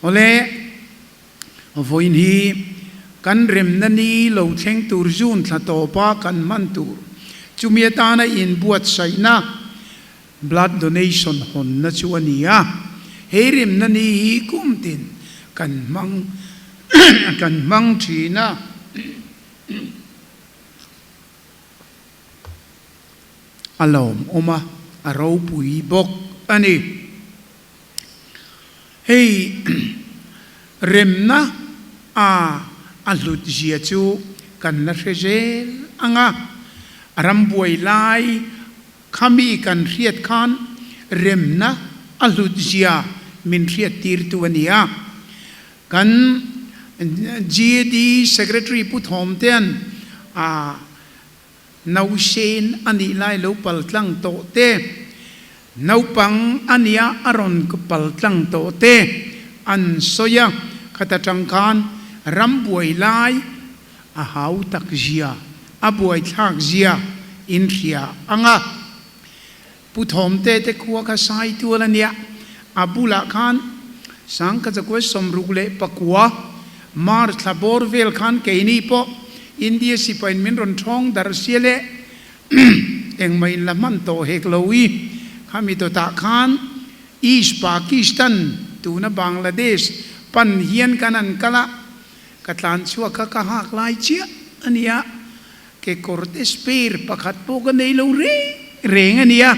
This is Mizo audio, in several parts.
Awle, vawiin hi kan remna ni lo thleng tur June thla tawpa kan hman tur chumi atana inbuatsaihna blood donation hawnna chu a ni a. He remna ni hi kum tin kan hmang kan hmang thin a. A lawmawm a, a ropui bawk a ni. Hei remna a a hlut zia chu kan la hre zel ang a, a rambuai lai khami kan hriat khan remna a hlut zia min hriat tirtu a ni a. Kan GAD Secretary Pu Thawmtea'n a Nausen a nih lai lo pal tlang tawh te, naupang a nia a rawn pal tlang tawh te an sawi a, khata tang khan ram buai lai a hau tak zia, a buai thlak zia in hria ang a. Pu Thawmte te khua kha sai tual a nia, a bulah khan Sangkachakua 69 March thla bawr vel khan keini pawh India sipain min rawn thawng darh sia leh engmah in la hman tawh hek lo i, khami dawtah khan East Pakistan tuna Bangladesh pan hian kan han kal a, ka tlan chhuak kha ka hak lai chiah a nia. Kekawr te spare pakhat pawh ka nei lo reng reng a nia,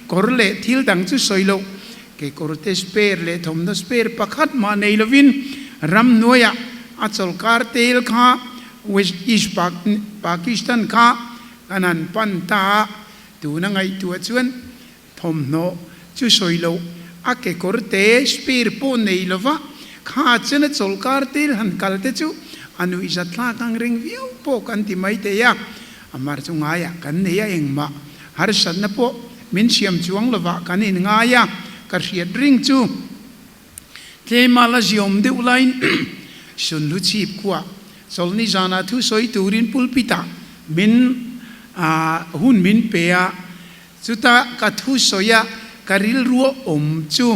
kawr leh thil dang chu sawi loh. Kekawr te spare leh thawmhnaw spare pakhat mah nei lovin ramhnuaiah a chawlkar tel kha West East Pakistan kha kan han pan ta a, tuna ngaihtuah chuan thawmhnaw chu sawi loh a kekawr te spare pawh nei lova kha chen a chawlkar tel han kal te chu a nuihzat thlak ang reng viau pawh kan ti mai thei a, a mar chu ngaiah kan nei a engmah harsatna pawh min siam chuang lovah kan inngai a, ka hriat ring chu tlema la ziawm deuh laiin Sunhlu chhip khuah chawlhni zanah thu sawi turin pulpit ah min hun min pe a. Chuta ka thu sawi a ka rilru awm chu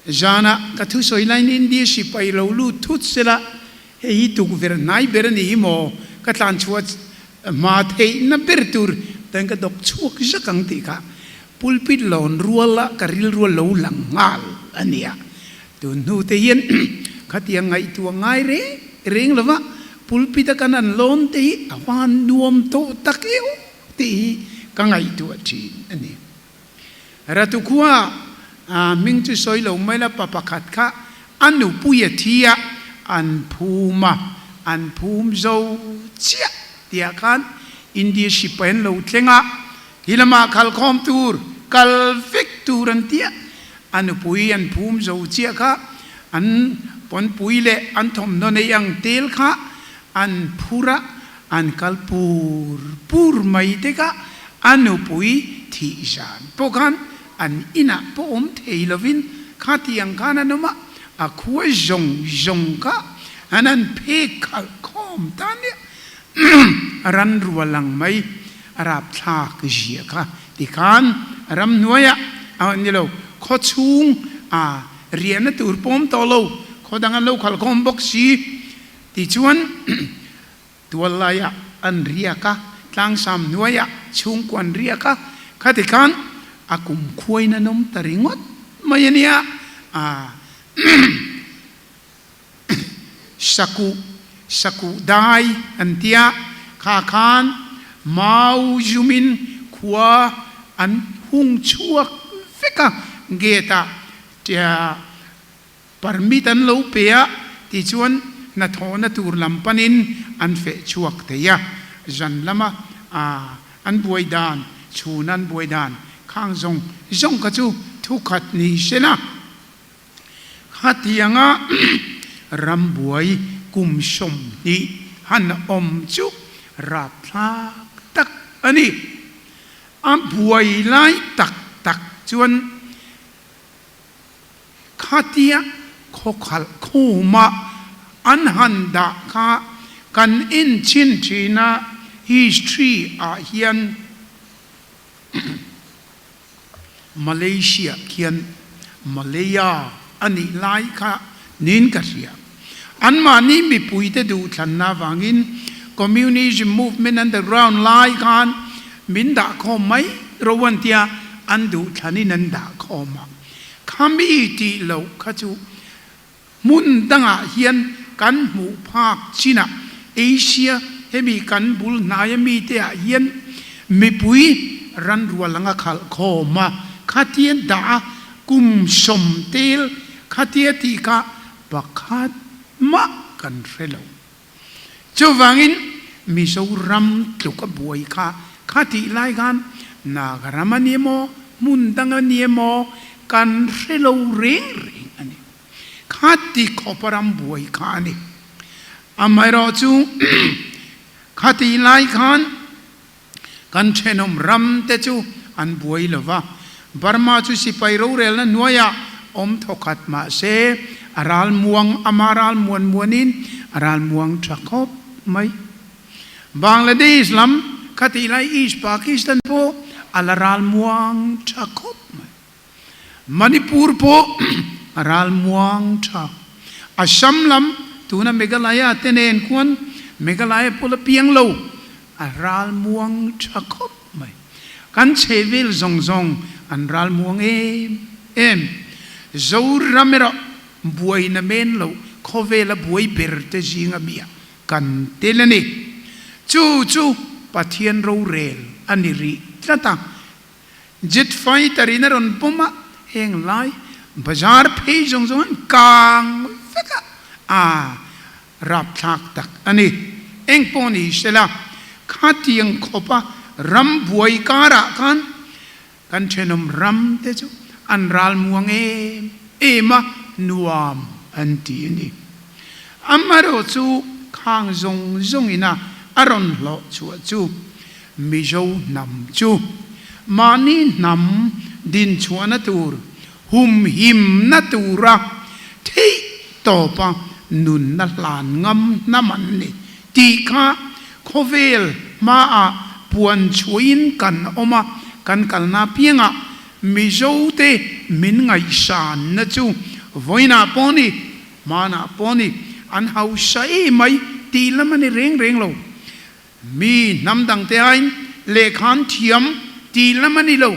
zanah ka thu sawi laiin India sipai lo lut thut sela, hei hi tukverh hnai ber a ni hi maw, ka tlan chhuah hma theihna ber tur tan ka dawk chhuak zak ang tih kha pulpit lawn ruala ka rilru lo lang nghal a nia. Tun hnu te hian khatiang ngaihtuah ngai reng reng lova pulpit a kan an lawn te hi a van nuam tawh tak eo tih hi ka ngaihtuah thin a ni. Ratu khua hming chu sawi lo mai la pa pakhat kha a nupui a thi a, an phum a, an phum zo chiah tihah khan India sipai an lo thleng a, Hi lamah khalkhawm tur, kal vek tur an tia, a nupui an phum zo chiah kha an pawnpui leh an thawmhnaw nei ang tel kha an phur a, an kal pur pur mai te kha a nupui thih zan pawh khan an inah pawh awm thei lovin khatiang khan an awm a, a khua zawng zawng kha an han phek khalh khawm ta nia. Ran rual ang mai a rapthlak zia kha tikhan ramhnuaiah a ni lo, khaw chhung a riahna tur pawm tawh lo, khaw dang an lo khalkhawm bawk si tichuan tual laiah an riak a, tlangsam hnuaiah chhungkua an riak a, kha tikhan a kumkhuain an awm ta ringawt mai a nia. Sakuh, Sakuh dai an tia, kha khan mau zumin khua an hung chhuak vek a, gate ah permit an lo pe a, tichuan hnathawhna tur lam panin an feh chhuak thei a, zan lama an buai dan, chhun an buai dan khang zawng zawng kha chu thukhat ni sela. Khatianga rambuai kum 20 han awm chu rapthlak tak a ni. A buai lai tak tak chuan khatia khawkhalh khuma an han dah kha kan enchhin thin a, history ah hian. Malaysia khian Malaya a nih lai kha niin ka hria. Anmahni mipuite duhthlanna avangin Communism movement underground lai khan min dahkhawm mai ro an tia, an duhthlanin an dahkhawm a. Khami tih loh kha chu Hmun dangah hian kan hmuh phak chinah Asia hemi kan bul hnaia mite ah hian mipui ranrual anga khalh khawm a, khatia dah a, kum sawm tel khatia tih kha pakhat mah kan hre lo. Chuvangin Mizoram tluk a buai kha khatih lai khan Nagaram a ni emaw, hmun dang a ni emaw kan hre lo reng reng a ni. Khati khawpa ram buai kha a ni. Amaherawhchu khatih lai khan Kan thenawm ram te chu an buai lo va, Burma chu sipai rorelna hnuaiah awm thawkhat mah se, a ral muang ama ral muan muanin a ral muang tha khawp mai. Bangladesh lam khatih lai East Pakistan pawh a la ral muang tha khawp mai. Manipur pawh a ral muang tha. Assam lam tuna Meghalaya te nen khuan Meghalaya pawh la piang lo, a ral muang tha khawp mai. Kan chhehvel zawng zawng an ral muang em em. Zoram erawh buaina men lo khawvela buai ber te zinga mia kan tel a ni. Chu chu Pathian rorel a ni rih tlat a. Jet fighter in a rawn pawm a, heng lai bazar phei zawng zawng an kang vek a, a rapthlak tak a ni. Eng pawh ni sela, khatiang khawpa ram buai karah khan kan thenawm ram te chu an ral muang em em a, nuam an ti a ni. Amaherawh chu khang zawng zawngin a a rawn hlawh chhuah chu Mizo hnam chu mahni hnam dinchhuahna tur, humhimna tura theih tawpa nunna hlan ngam hnam an ni tih kha khawvel hmaah puan chhuahin kan awm a, kan kalna apiangah Mizote min ngaihsanna chu vawiinah pawh ni, hmanah pawh ni, an hausa em mai tih lam a ni reng reng lo. Mi hnam dangte aiin lehkha an thiam tih lam a ni lo.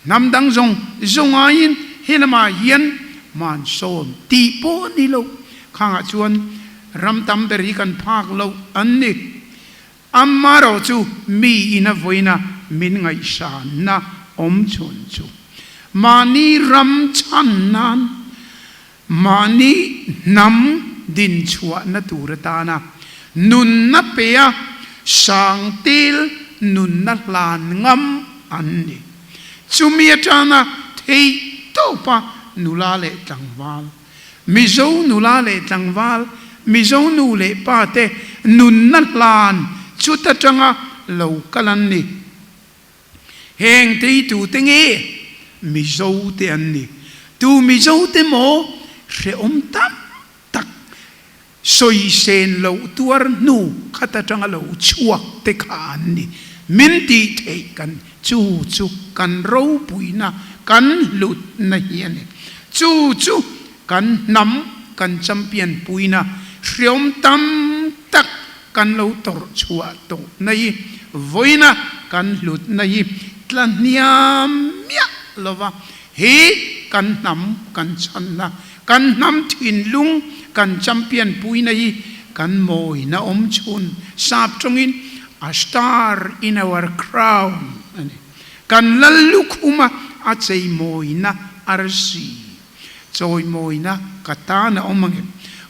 Hnam dang zawng zawng aiin he lamah hian hman sawn tih pawh a ni lo. Khangah chuan ram tam ber hi kan phak loh an ni. Amaherawh chu mi ina vawiina min ngaihsanna awm chhun chu mahni ram chhan nan Mahni hnam dinchhuahna tur atana nunna pea sangtil nunna hlan ngam an ni. Chumi atana theih tawpa nula leh tlangval, Mizo nula leh tlangval, Mizo nu leh pa te nunna hlan chut atanga lo kal an ni. Heng teitute nge Mizote an ni? Tu Mizote maw hrehawm tam tak sawisen loh tuar hnu khat atanga lo chhuak te kha an ni. Min tih theih kan chu chu kan ropuina, kan hlutna hi a ni. Chu chu kan hnam kan champion puina hrehawm tam tak Kan lo tawrh chhuah tawh na hi vawiina kan hlutna hi tla hniam miah lova, hi kan hnam kan chhanna, kan hnam thinlung kan champion puina hi kan mawina awm chhun sap tawngin a star in our crown a ni. Kan lal lukhuma a cheimawina arsi Chawimawina ka tan a awm ang em?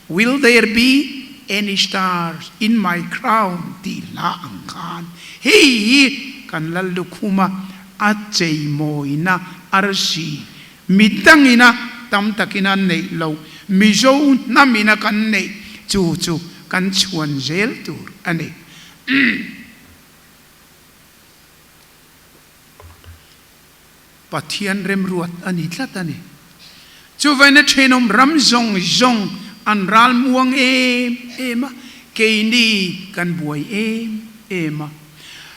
Will there be any stars in my crown tih hla ang khan hei hi kan lal lukhuma a cheimawina arsi midangina tam takin an neih loh Mizo hnamina kan neih chu chu kan chhuan zel tur a ni. Pathian remruat a ni tlat a ni. Chuvaina thenawm ram zawng zawng an ral muang em em a, keini kan buai em em a.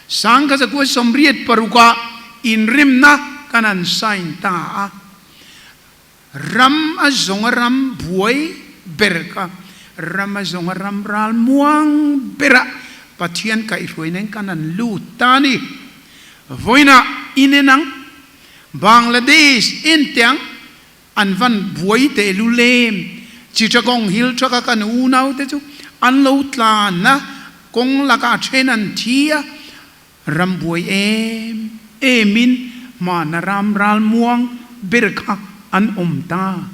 Sangkhaza kua 86 ah inrimna kan han sign ta a. Ram a zawnga ram buai ber kha ram a zawnga ram ral muang berah Pathian kaihhruaina in kan an lut ta a ni. Vawiinah inen ang, Bangladesh en teh ang, an van buai teh lu lem. Chittagong Hill Tract-a kan unaute chu an lo tlan a, kawng lakah a then an thi a, Ram buai em emin hmana ram ralmuang ber kha an awm ta.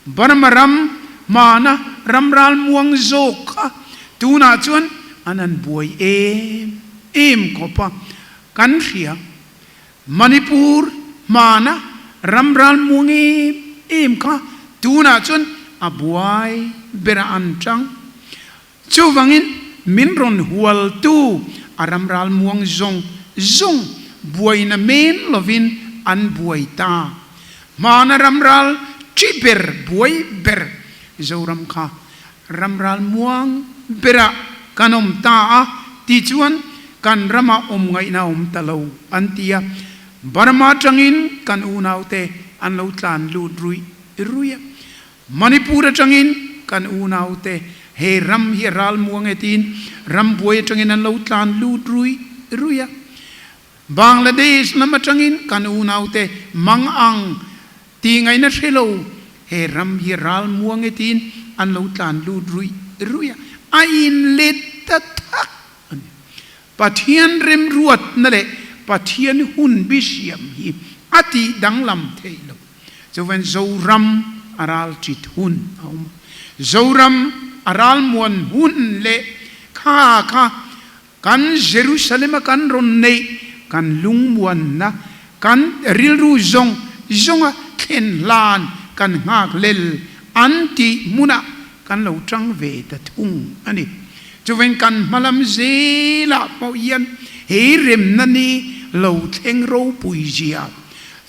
Burma ram hmana ram ralmuang zawk kha tunah chuan an han buai em em khawp a, kan hria. Manipur hmana ram ralmuang em em kha tunah chuan a buai berah an tang. Chuvangin min rawn hualtu a ram ralmuang zawng zawng buaina men lovin an buai ta. Hmana ram ral ṭi ber buai ber Zoram kha ram ralmuang berah kan awm ta a ti chuan kan ramah awm ngaihna awm ta lo an ti a. Burma aṭangin kan unaute an lo tlan lut ruih ruih a. Manipur atangin kan unaute he ram hi a ral muang e tiin ram buai atangin an lo tlan lut rui rui a. Bangladesh lam atangin kan unaute mang ang tih ngaihna hre lo he ram hi a ral muang e tiin an lo tlan lut rui rui a. A inlet ta thak a ni. Pathian remruatna leh Pathian hun bi siam hi a tih danglam theih lo. Chuvan Zoram a ral ṭit hun a awm a. Zoram a ral muan hun leh kha kha kan Jerusalem a kan rawn neih kan lungmuanna, kan rilru zawng zawnga thlen hlan kan nghak lel an tih hmunah kan lo ṭang ve ta thung a ni. Chuvan kan hmalam zelah pawh hian he remna ni lo thleng ropui zia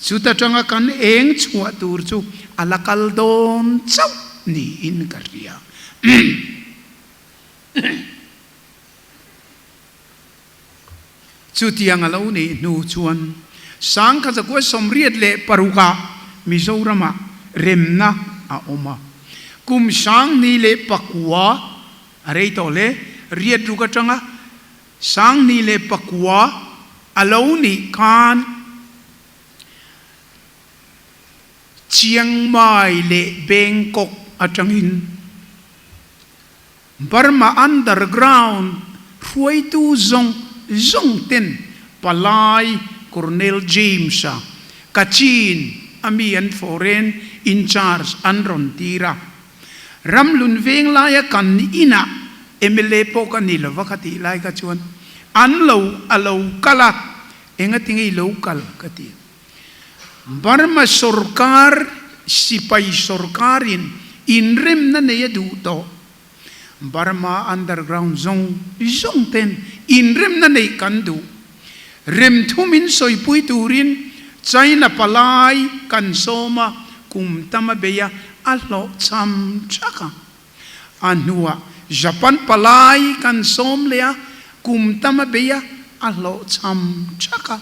Chuta tanga kan eng chhuah tur chu a la kal dawn chauh niin ka hria. Chutiang a lo nih hnu chuan 1986 ah Mizoramah remna a awm a. Kum 2009 a rei tawh hle, riat ruk atanga 2009 a lo nih khan Chiang Mai leh Bangkok atangin Burma Underground hruaitu zawng zawng ten Palai Colonel James-a Kachin a mi an foreign in charge an rawn tir a. Ramlun veng laia kan inah mla pawh ka ni lova ka tih lai kha chuan an lo a lo kal a, engatinge i lo kal ka ti. Burma sorkar sipai sorkarin inremna nei a duh tawh. Burma underground zawng zawng ten inremna neih kan duh. Remthum in sawipui turin China palai kan sawm a, kum tam a bei a, a hlawhchham thak a. A hnuah Japan palai kan sawm leh a, kum tam a bei a, a hlawhchham thak a.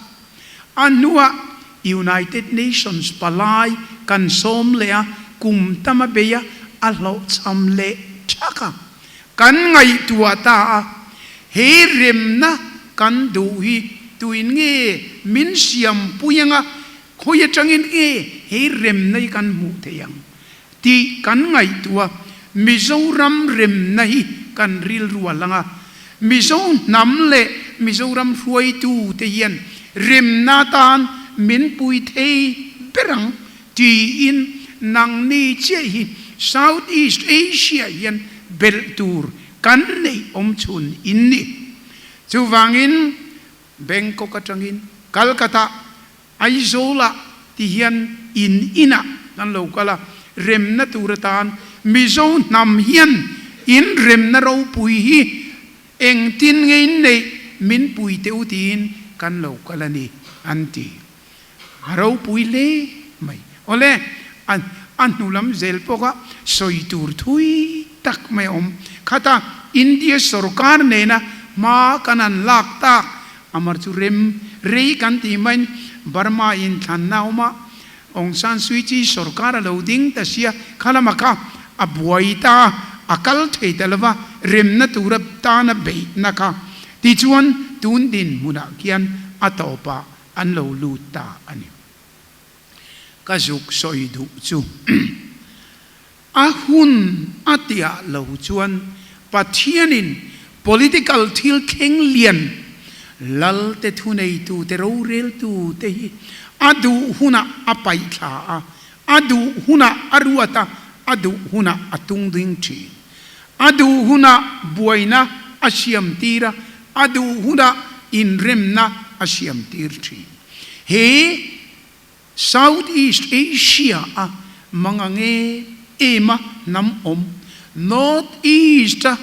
A hnuah United Nations palai kan sawm leh a, kum tam a bei a, a hlawhchham leh thak a. Kan ngaihtuah ta a, he remna kan duh hi tuin nge min siampui anga, khawi atangin nge he remna hi kan hmuh theih ang tih kan ngaihtuah a, Mizoram remna hi kan rilru a lang a, Mizo hnam leh Mizoram hruaitute hian remna atan min pui thei ber ang Tiin nangni chiah hi South East Asia hian belh tur kan neih awm chhun in ni. Chuvangin Bangkok atangin Calcutta, Aizawl-ah ti hian in inah kan lo kal a, remna tur atan Mizo hnam hian in remna ropui hi engtin nge in neih min pui teh u tiin kan lo kal a ni an ti. A ropui hle mai. Awle, a a hnu lam zel pawka sawi tur thui tak mai a awm. Khata India sorkar nena hma kan han lak tak, amar chu rem rei kan tih maiin Burma inthlanna a awm a. Aung San Suu Kyi sorkar a lo ding ta sia, kha lama kha a buai ta a, a kal thei ta lova, remna tura tana beihna kha tichuan tun dinhmunah khian a tawpah an lo lut ta a ni. Ka zuk sawi duh chu a hun a tiah lo chuan Pathianin political thil thleng lian Lalte thuneitute roreltute hi a duh hunah a paih thla a, a duh hunah a ruat a, a duh hunah a tung ding thin. A duh hunah buaina a siam tir a, a duh hunah inremna a siam tir thin. He South East Asia a mang ang em em a hnam awm, North East a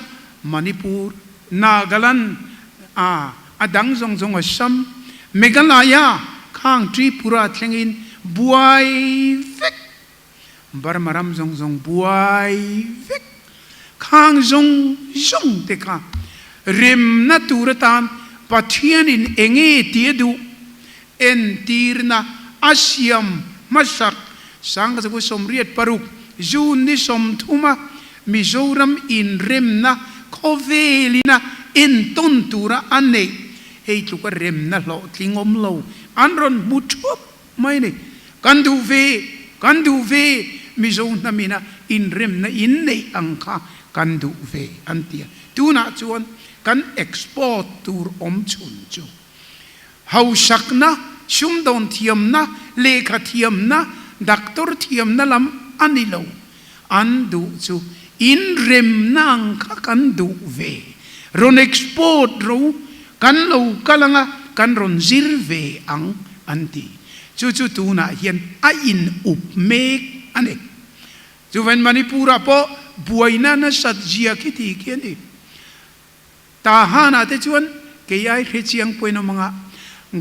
Manipur, Nagaland a a dang zawng zawng Assam, Meghalaya khang Tripura thlengin buai vek, Burma ram zawng zawng buai vek, khang zawng zawng te kha remna tur atan Pathianin enge ti a duh? Entirna a siam hmasak Sangkazakua 86 June ni 30 a Mizoram inremna khawvelina entawn tura a neih hei tluka remna hlawhtling awm lo an rawn hmu thup mai a ni. Kan duh ve, kan duh ve, Mizo hnamina inremna in neih ang kha kan duh ve an ti a. Tunah chuan kan export tur awm chhun chu Hausakna, sumdawn thiamna, lehkha thiamna, doctor thiamna lam a ni lo. An duh chu inremna ang kha kan duh ve. Rawn export ro, kan lo kal anga kan rawn zir ve ang an ti. Chu chu tunah hian a in up mek a ni. Chuvain Manipur-ah pawh buaina nasat zia khi ti khi a ni. Tahan-ah te chuan kei ai hre chiang pawhin awm anga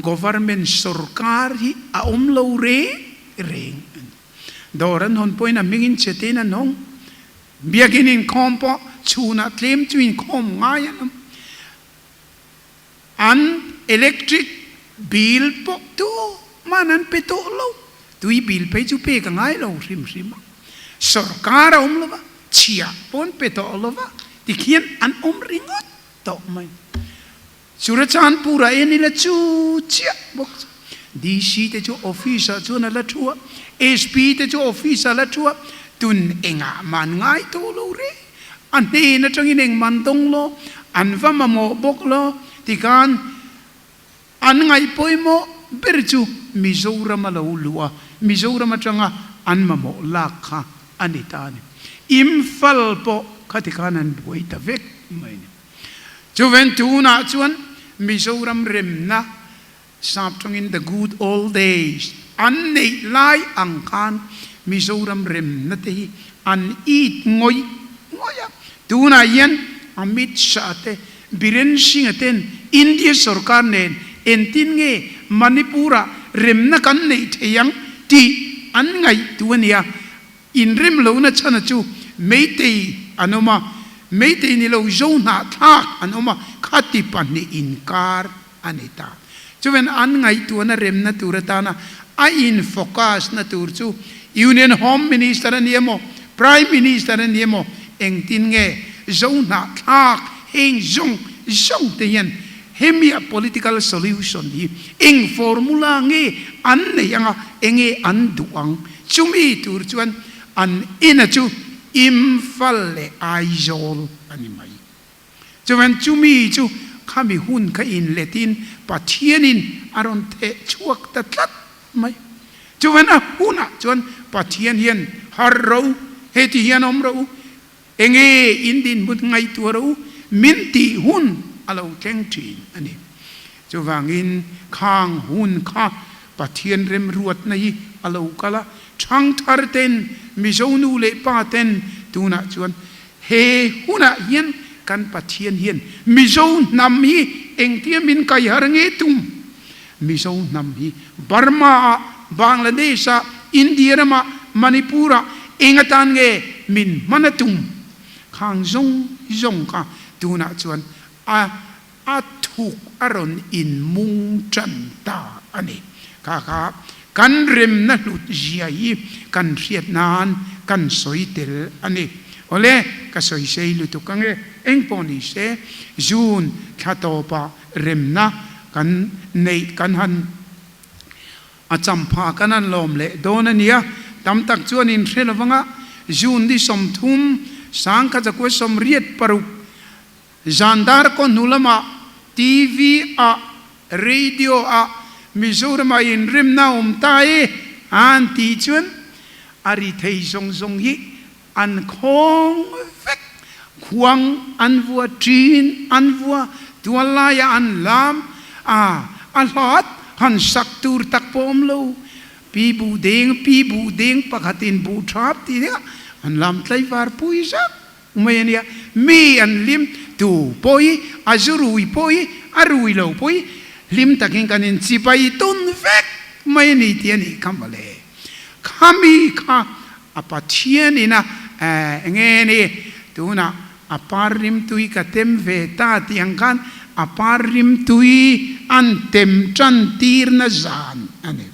government sorkar hi a awm lo reng reng a ni. Dawr an hawn pawhin a hmingin che tein an hawng. Biakinn inkhawm pawh chhunah tlem chu inkhawm ngai an awm. An electric bill pawh tuman an pe tawh lo. Tui bill phei chu pek a ngai lo hrim hrim a. Sorkar a awm lo va, chhiah pawh an pe tawh lo va, tikhian an awm ringawt tawh mai. Churachandpur ah en ila chu chiah bawk chu. DC te chu office ah chuan a la thu a, SP te chu office ah a la thu a, tun engah mah an ngai tawh lo reng. A hnen atangin engmah an dawng lo, an va mamawh bawk lo, tikhan An ngaih pawimawh ber chu Mizoram a lo luh a, Mizoram atanga an mamawh lak kha a ni ta a ni. Imphal pawh khati khan an buai ta vek mai a ni. Chuven tunah chuan Mizoram remna sap tawngin the good old days an neih lai ang khan Mizoram remna te hi an it ngawih ngawih a. Tunah hian Amit Shah te Biren Singh-a ten India sorkar nen entin nge Manipur-ah remna kan neih thei ang tih an ngaihtu a nia. Inrem lohna chhana chu Meitei an awm a, Meitei ni lo Zo hnahthlak an awm a, khati pahnih inkar a ni ta. Chuven an ngaihtuahna remna tur atana a in focus na tur chu Union Home Minister a ni emaw, Prime Minister a ni emaw, engtin nge Zo hnahthlak heng zawng zawng te hian hemia political solution hi eng formula nge an nei anga enge an duh ang? Chumi tur chuan an ina chu Imphal leh Aizawl a ni mai. Chuan chumi chu khami hun kha inletin Pathianin a rawn theh chhuak ta tlat mai. Chuan a hunah chuan Pathian hian harh rawh u, heti hian awm rawh u, enge in dinhmun ngaihtuah rawh u, min tih hun a lo thleng thin a ni. Chuvangin khang hun kha Pathian remruatna hi a lo kal a, thangthar ten, Mizo nu leh pa ten tunah chuan He hunah hian kan Pathian hian Mizo hnam hi engtia min kaihar nge tum? Mizo hnam hi Burma ah, Bangladesh ah, India ramah, Manipur ah eng atan nge min hman a tum? Khang zawng zawng kha tunah chuan a a thuk a rawn inmung tan ta a ni. Kha kha. Kan remna hlut zia hi kan hriat nan kan sawi tel a ni. Awle, ka sawi sei lutuk ange. Eng pawh ni se, June thla tawpah remna kan neih kan han a champha kan han lawm leh dawn a nia. Tam tak chuan in hre lovang a, June ni 30, 1986, Zan dar kaw hnu lamah TV ah, radio ah Mizoram ah inremna a awm ta e an tih chuan a ri thei zawng zawng hi an khawng vek. Khuang an vua, ṭin an vua, tual laiah an lam a, a hlat han sak tur tak pawh awm lo. Pi buh deng, pi buh deng pakhatin buh ṭhap tih deuh an lam tlaivar pui zak. Mai a nia, mi an hlim tu pawh hi a zu rui pawh hi a rui lo pawh hi hlim takin kan in chibai tawn vek mai a ni tih a nih kha mawle. Khami kha a Pathian ina enge ni tunah a par rimtui ka tem ve ta tih ang khan a par rimtui an tem tan tirna zan a ni.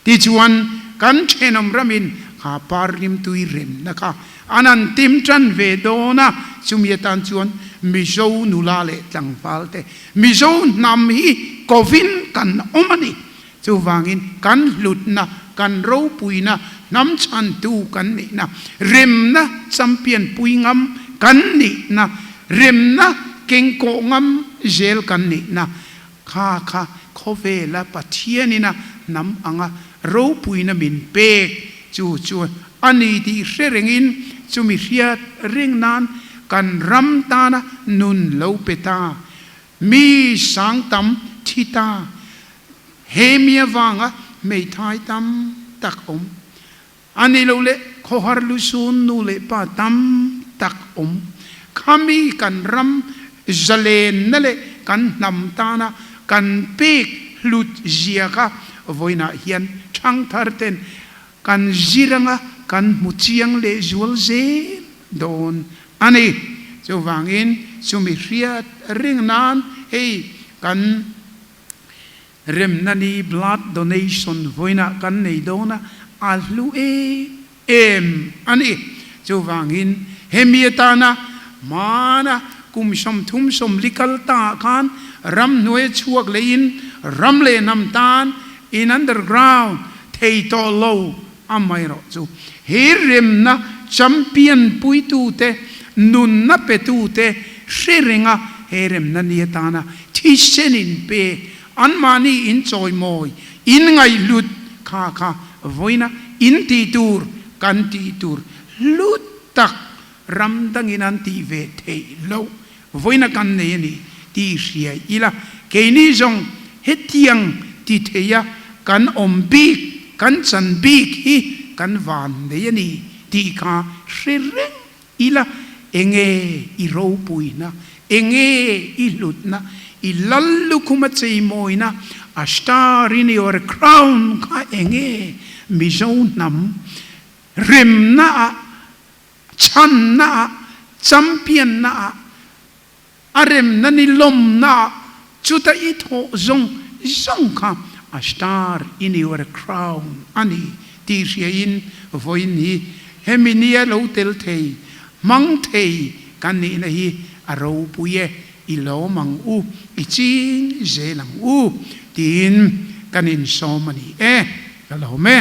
Tichuan kan thenawm ramin kha par rimtui remna kha An an tim tan ve dawn a, chumi atan chuan Mizo nula leh tlangval te, Mizo hnam hi kovin kan awm a ni. Chuvangin kan hlutna, kan ropuina, hnam chhantu kan nihna, remna champion pui ngam kan nihna, remna kengkawh ngam zel kan nihna kha kha khawvela Pathianina hnam anga ropuina min pek chu chu a ni tih hre rengin chumi hriat reng nan kan ram tana nun lo pe ta, mi sang tam thi ta, he mi avanga hmeithai tam tak awm a ni lo leh khawhar lusun nu leh pa tam tak awm khami kan ram zalenna leh kan hnam tana kan pek hlut zia kha vawiinah hian thangthar ten kan zir anga kan hmu chiang leh zual zel dawn a ni. Chuvangin chumi hriat reng nan hei kan Remna ni blood donation vawiinah kan nei dawn a, a hlu em em a ni. Chuvangin hemi atana hmana kum 30 sawmli kal ta ah khan ramhnuai a chhuak leiin ram leh hnam tan in underground thei tawh lo amaherawh chu he remna champion puitute nunna petute hre renga he remna ni atana thisen in pek anmahni in chawimawi in ngaihhlut kha kha vawiina in tih tur kan tih tur hlut tak ram dangin an tih ve theih loh vawiina kan nei a ni tih hria ila, keini zawng hetiang ti theia kan awm bik, kan chan bik hi kan van nei a ni tih kha hre reng ila, enge i ropuina, enge i hlutna, i lal lukhum a cheimawina, a star in your crown kha enge Mizo hnam remna ah Chhanna ah, champion na ah, a remna ni lawmna ah chuta i thawh zawng zawng kha a star in your crown a ni tih hria in vawiin hi hemi nia lo tel thei, hmang thei kan nihna hi a ropui e, i lawm ang u, i ching zel ang u tiin kan insawm a ni e, ka lawm e.